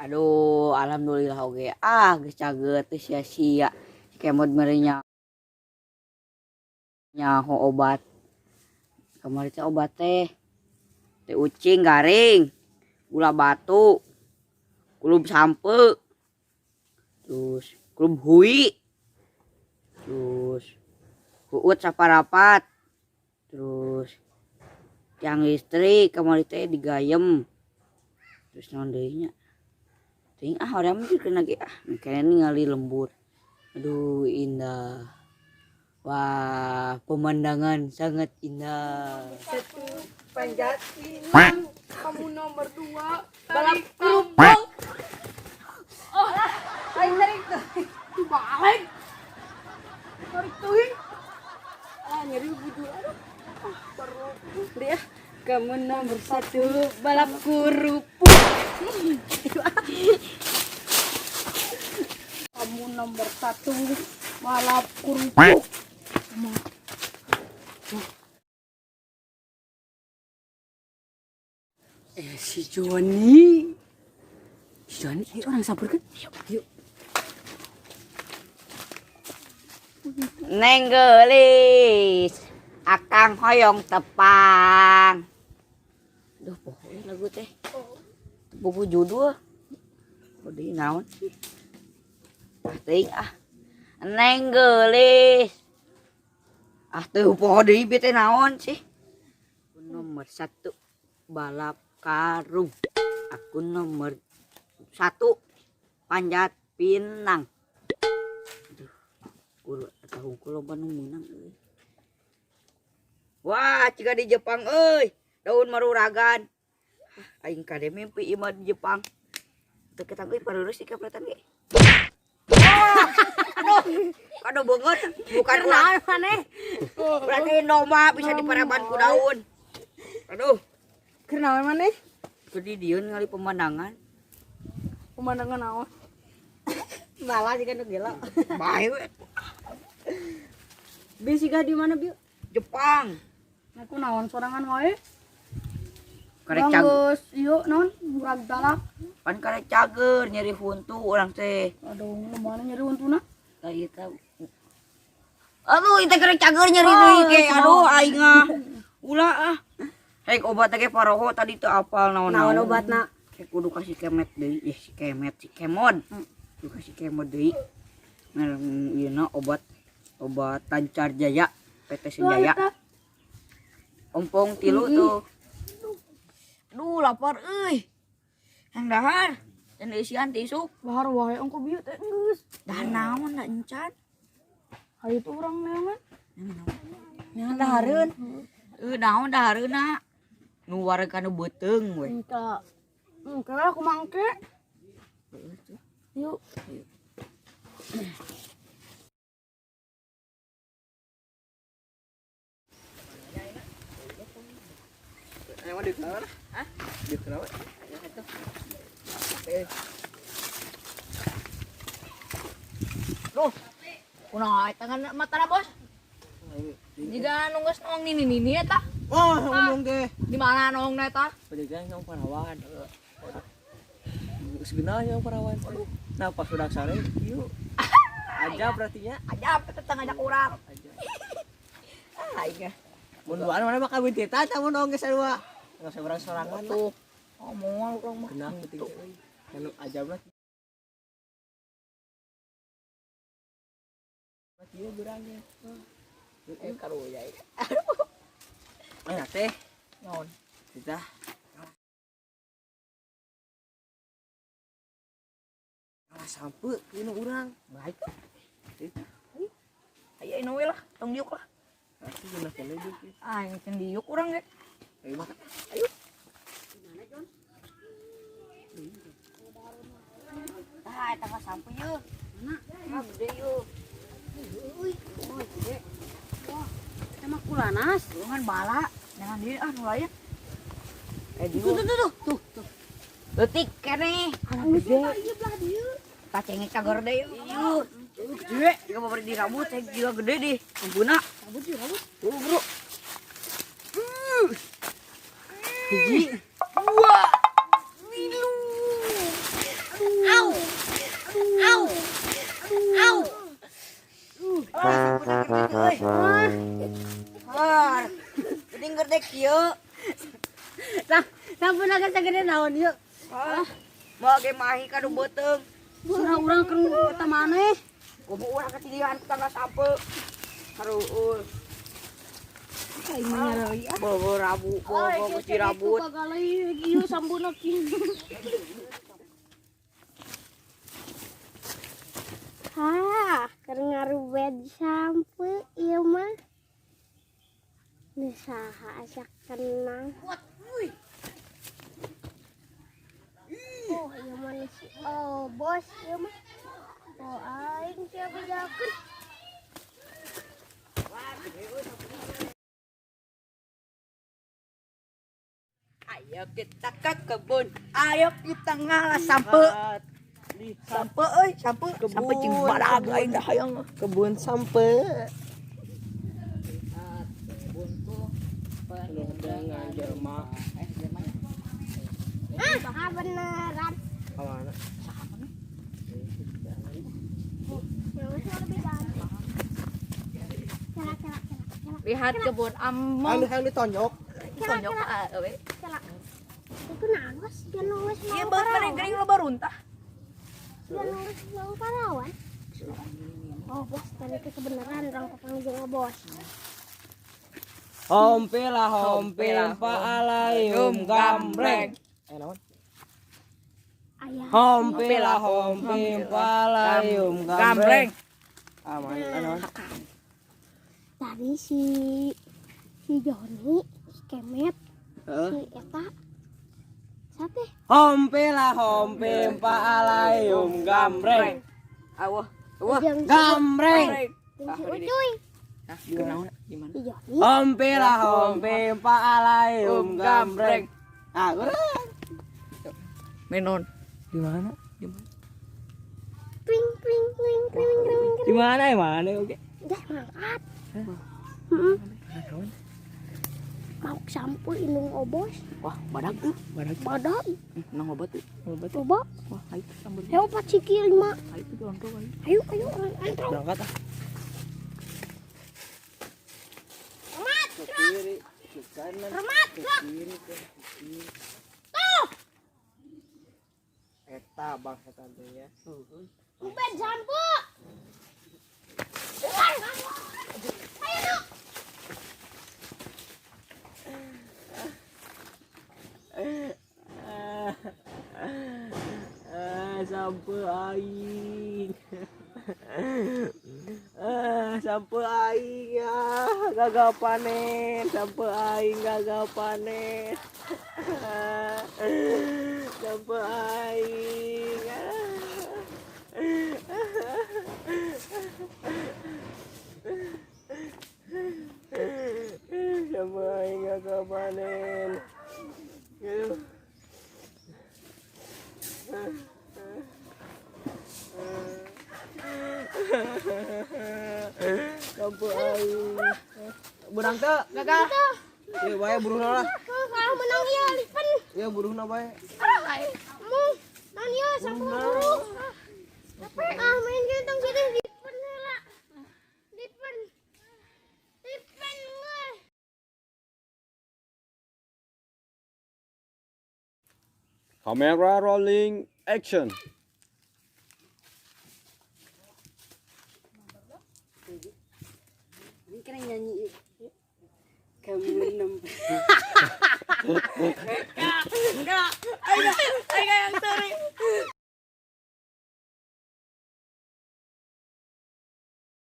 Aduh, alhamdulillah oge. Ah, geus caget teu sia-sia. Si Kemod mere nyaho obat. Kamari teh obat teh. Teh ucing garing, gula batu, kulub sampe, terus kulub hui, terus huut saparapat, terus tiang listrik kamari teh digayem, terus naon deui nya. Ting ah hoream mah kena ge ah, kayaknya ningali lembur. Aduh, indah. Wah, pemandangan sangat indah. Satu panjat pinang, kamu nomor 2 balap kerupuk. Oh, aing tarik tuh. Balik. Tarik tuh. Ah, nyeri bujur. Aduh. Ah, perlu. Dia kamu nomor 1 balap kerupuk. Kamu nomor 1 balap kerupuk. Si Joni. Si Joni, ayo orang sabar kan? Yuk, yuk. Neng geulis, akang hoyong tepang. Duh, pokoknya lagu teh. Buku judul. Udah naon sih? Ah, teuing ah. Neng geulis. Ah, teu poho deui bieu teh naon sih? Nomor 1 balap karung. Aku nomor 1 panjat pinang. Aduh, kudu eta hungkul loba nu meunang euy. Wah, ciga di Jepang euy. Daun maruragan. Aing kade mimpi ieu mah di Jepang. Teu ketang euy pareureus si kapretan ge. Wah, aduh, aduh beungeut bukan urang. Maneh? Berarti domba bisa diparaban ku daun. Aduh. Keur naon maneh? Keur di dieu ningali pemandangan. Pemandangan naon? Malah jiga nu gelo. Bae we. Bi siga di mana, Bi? Jepang. Aku naon sorangan wae. Karek cager. Geus ieu naon murag dalak. Pan karek cager nyeri huntu urang teh. Aduh, nu mana nyeri huntuna? Tah ieu teh. Aduh, ieu teh karek cager nyeri deui ge. Aduh, aing ah. Ulah ah. Hek obat teh paroho tadi teu apal naon-naon. Naon obatna? Hek kudu kasih kemet deui. Ih, si kemet, si kemod. Kudu kasih kemod deui. Nah, ieu na obat obat Tancar Jaya, PT Senjaya. Ompong tilu tuh. Aduh, lapar euy. Yang dahar, dan isian ti isuk. Dahar wae ongko bieu teh geus. Dahar naon da encan? Hayu tuh urang neangan. Neangan dahareun. Naon dahareunna? Nu wareg kana beuteung we. Engka. Engka aku mangke. Yuk. Emang di mana? Hah? Di kenapa? Duh, kunaon eta ngan matana bos? Jika nunggu nong nini nini eta. Oh, ngomong deh. Di mana nongna eta? Pedagang yang parawan. Geus genah yang parawan. Aduh, nah pas udah sare, yuk. Aja berarti nya. Aja eta ngajak urang. Aja. Ah, aing. Mun duaan mana mah kawin teh tah mun nong geus sarua. Geus urang sorangan Tuh. Oh, moal urang mah. Genah penting teh euy. Anu ajab lah. Kieu beurangnya. Eh, karunya. Mana teh? Naon? Kita kalah sampe ieu nu urang. Baik. Ayo inu we lah, tong diuk lah. Pasti geunah keneh diuk ieu. Ah, yang can diuk urang ge. Ayo makan. Ayo. Tah, eta mah sampe yeuh. Mana? Ah, gede yeuh. Euy, gede. Wah, emang kulanas. Tulungan bala. Jangan diri ah nu lain. Eh, Tuh, tuh, tuh, tuh, tuh. Leutik keneh. Anak gede. Ieu belah dieu. Tah cengek cager deui. Ieu. Gede, jika babari di rambut teh juga gede deh. Ampuna. Rambut di rambut. Tuh, bro. Hiji, dua, tilu. Au. Au. Ah, sampeu gede euy. Ah, geuning gede kieu. Tah, sampeu naga sagede naon ieu? Ah, mau ge mahi ka nu beuteung. Surah urang keur eta maneh. Kubu urang ketindihan ku tangga sampeu. Haruul. Aing mah nyareri ah. Bobo rabu, bobo guci rabut. Bagalai ieu sampuna kieu. Hah, keur ngarubed sampe ieu mah. Nu saha asa kenang. Oh, ieu mah nu si oh, bos ieu mah. Oh, aing sia bejakeun. Ayo kita ke kebun, ayo kita ngalah sampe. Sampe euy, sampe, sampe cing badag aing dah hayang. Kebun sampe. Kebunku Penuh dengan jelma. Eh, jelmanya. Ah, beneran. Kemana? Yang lebih ganteng. Celak, celak, celak, celak. Lihat kebun among. Anu yang ditonyok. Celak, Tonjok celak, ah, euy. celak. Itu naon sih nulis Ieu mau beut mana parawan. geuning loba runtah. Dia nulis mau parawan. Oh, bos, tadi itu kebenaran orang papanggih jeung bos. Hompilah hompil pa alayum gambreng. Eh naon? Ayah. Hompilah hompil pa alayum gambreng. Ah, mana naon? Tadi si si Joni, si Kemet, Heeh. si Eta, sate. Hompilah hompil pa alayum gambreng. Awah, awah. Jeung si, Gambreng. jeung si Ucuy, Nah, kunaon? Gimana? si Joni, Hompilah hompil pa alayum gambreng. Ah, kurang. Menon. Di mana? twing twing twing twing twing. Di mana ya mana oke. Dah mangkat. Heeh. Mau sampo indung obos, Wah, badag tuh. Badag. badag, Nang obat tuh. Obat. coba. Wah, ayo sambel. Ayo empat siki lima. Ayo tuh antro ayo. Ayo ayo orang antro. Berangkat ah. Remat, Ke kiri, ke kanan, remat, ke gerak. kiri, ke kiri. Tuh, Eta bangsa tantenya. uben sampo. Bukan. Ayo tuh. Ah, sampe aing. Ah, sampe aing ya, gagal panen, sampe aing gagal panen. Ah, sampe aing. Ah. Sampe aing gagal panen. Aduh. Sampe aing. Berang teu? Gagal. Ya bae buruhna lah. Kalau menang ya lipen. Ya buruhna bae. Mu, non ya sampo buru. Ah, main gentong situ lipen heula. Lipen. Lipen geus. Camera rolling, action. Ini kena nyanyi. Kamu enam. Enggak. Ayo, ayo.